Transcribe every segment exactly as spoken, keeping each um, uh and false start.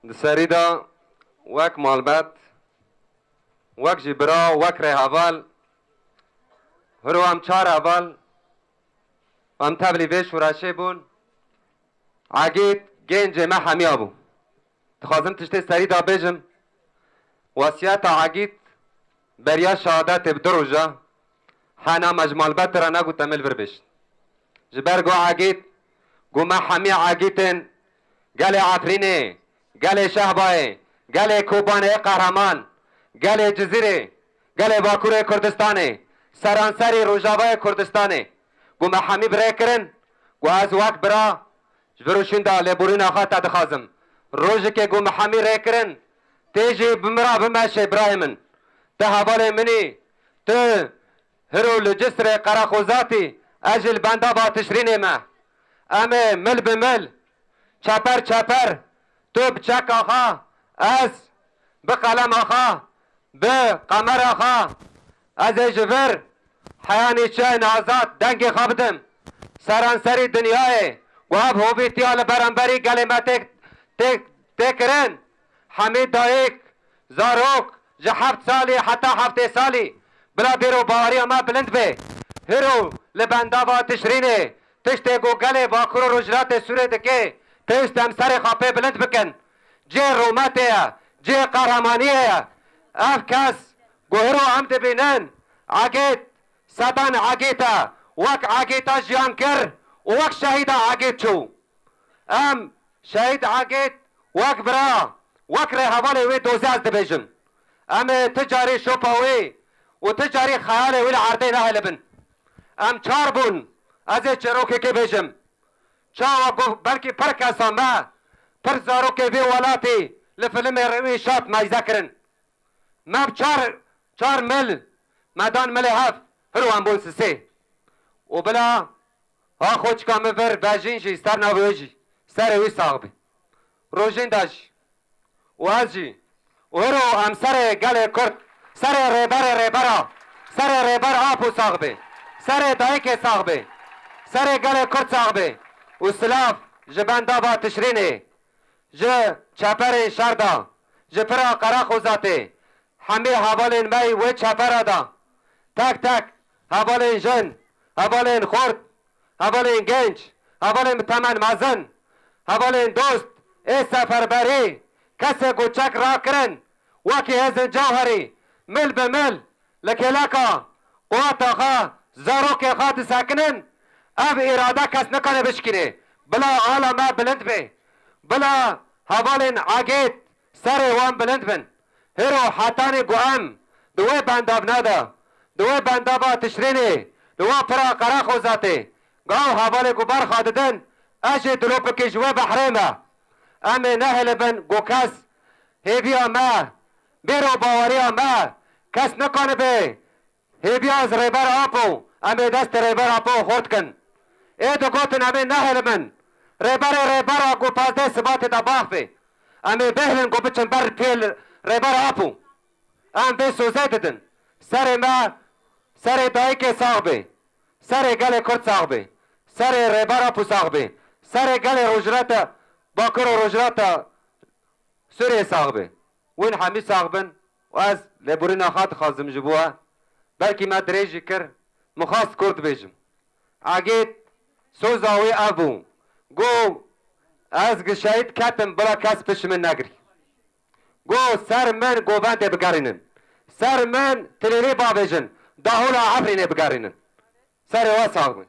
Di serî de wek malbat, wek jî bira, wek rêheval, hiro em çar heval, em tevlî vê şoreşê bûn. Egîd gencê me hemiya bû. Dixwazim tiştê serî de bêjim. Wesiyeta Egîd beriya şehadetê bi du roja hena me ji malbetê re negot em ê li vir bêjin. Ji ber ku Egîd, ku me hemî Egîdên gelê Efrînê, gelê Şehbayê, gelê Kobanê ê qehreman, gelê Cizîrê, gelê Bakurê Kurdistanê, seranserî Rojavayê Kurdistanê, ku me hemî bi rê kirin, ku ez wek bira ji vir û şûnda lêborîna xwe te dixwazim. Rojekê ku me hemî rê kirin, tê jî bi min re bimeşe birayê min. Tu hevalê min î, tu hiro li Cisrê Qereqozatî, ez jî li bendava Tişrînê me. Em ê mil bi mil, çeper çeper, tu bi çeka xwe, ez bi qelema xwe, bi qemera xwe, ez ê ji vir heyanî çiyayên azad dengê xwe bidim. Seranserî dinyayê ku ev hovîtiya li beramberî gelê me tê, tê, tê kirin, hemî dayik, zarok ji heft salî heta heftê salî bila bîr û baweriya me bilind be. Hiro li bendava Tişrînê tiştê ku gelê Bakur û Rojhilatê Sûrê dike, pêwîst em serê xwe pê bilind bikin. Cihê rûmetê ye, cihê qehremaniyê ye. Ev kes ku hiro em dibînin, Egîd, sedan Egîd e, wek Egîda jiyan kir û wek şehîda Egîd çû. Em şehîd Egîd wek bira, wek rêhevalê wê dozî ez dibêjim. Em ê ti carî şopa wê û ti carî xeyalê wê li erdê nehêlibin. Em çar bûn, ez ê çîrokekê bêjim. Çawa ku belkî pir kesa me, pir zarokê vê welatî li filimê Rewî Şad meyze kirin. Me bi çar, çar mil, me dan milê hev, hiro em bûn sisê. Û bila, ha xweçika min vir Bejîn jî ser navê wê jî, serê wî sax be. Rojîn de jî, û ez jî, û hiro em serê gelê Kurd, serê rêberê rêbera, serê rêber Apo sax be, serê dayikê sax be, serê gelê Kurd sax be. Û silav ji bendava Tişrînê, ji çeperên şer de, ji pira Qereqozatê, hemî hevalên me yî wê çepera de, tek tek hevalên jin, hevalên xurt, hevalên genc, hevalên bi temen mezin, hevalên dost ê seferberî, kesê ku çek rakirin, wekî hêzên Cewherî, mil bi mil, li kêleka quweta xwe, zarokê xwe disekinin, ev îrade kes nikane bişkîne. Bila ala me bilind be. Bila hevalên Egêd serê wan bilind bin. Hêro hetanî ku em di wê bendavna de, di wê bendava Tişrînê, li wan pira Qereqozatê, gav hevalê ku berxa didin, ez jê dilopikî ji wê behrê me. Em ê nehêlibin ku kes hêviya me, bêro baweriya me, kes nikanibe hêviya ez Rêber Apo, em ê destê Rêber Apo xurt kin. Ê digotin em ê nehêlibin. Rêberê rêbera ku pazdeh Sibatê de baxvê. Em ê bêhlin ku biçin ber piyê Rêber Apo. Em vê sozê didin. Serê me, serê dayikê sax bê. Serê gelê Kurd sax bê. Serê Rêber Apo sax bê. Serê gelê Rojhilata Bakur û Rojhilata Sûriyê sax be. Win hemî sax bin û ez lêborîna xwe dixwazim ji bo we. Belkî me dirêj jî kir, min xwest kurt bêjim. Egêd soza wê ev bû. Got, ez gi şehîd ketim bila kes pişt min negirî. Got, ser min govendê bigerînin. Ser min tilêlê bavêjin. Dahola Efrînê bigerînin. Serê we sax bin.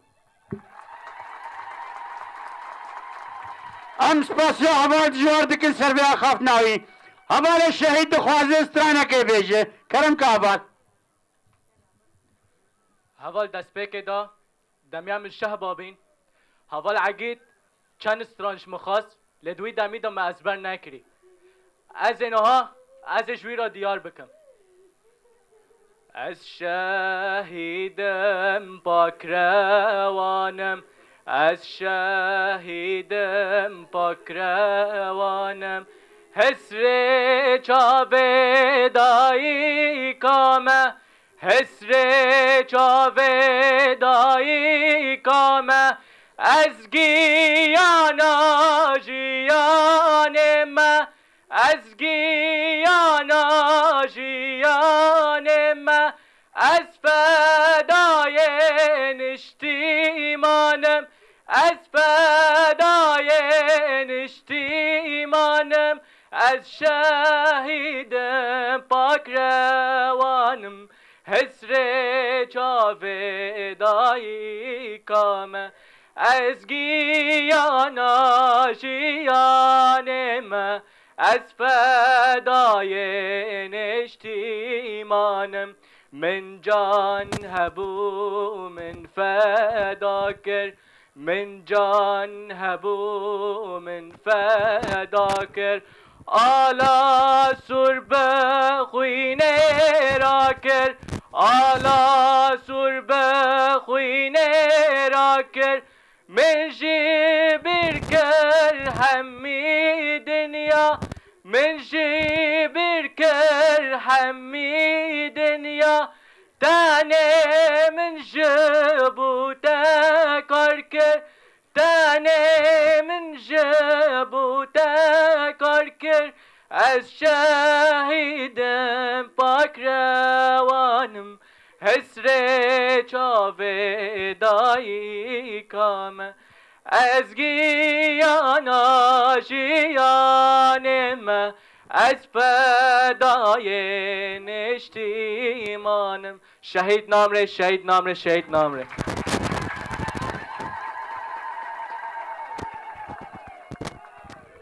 Em spasiya heval dijwar dikin ser vê axaftina wî. Hevalê şehîd dixwaze stranekê bêje. Kerem ke heval. Heval destpêkê de, demiya min şehba bîn. Heval Egîd çend stran ji min xwest. Lê di wî demî de me ezber nekirî. Ez ê niha, ez ê ji wî re diyar bikim. Ez şehîd im, pakrewan im, ez şehîd im, pakrewan im. Hesrê çavê dayika me, hesrê çavê dayika me, ez giyana jiyanê me, Ez giyana jiyanê me, ez fedayê niştîman im, ez fedayê niştîman im, ez şehîd im, pakrewan im, hisrê çavê dayika me. Ez giyana jiyanê me, ez fedayê niştîman im. Min can hebû, min feda kir, min can hebû, min feda kir. Ala sûr bi xwînê rakir, ala sûr bi xwînê rakir. Min jî bîr kir hemî dinya, min jî bîr kir hemî dinya. Tenê min ji bo te kar kir, tenê min ji bo te kar kir. Ez şehîd im, pakrewan im, hisrê çavê dayika me. Ez giyana jiyanê me, ez fedayê niştîman im. Şehîd namrê, şehîd namrê, şehîd namrê.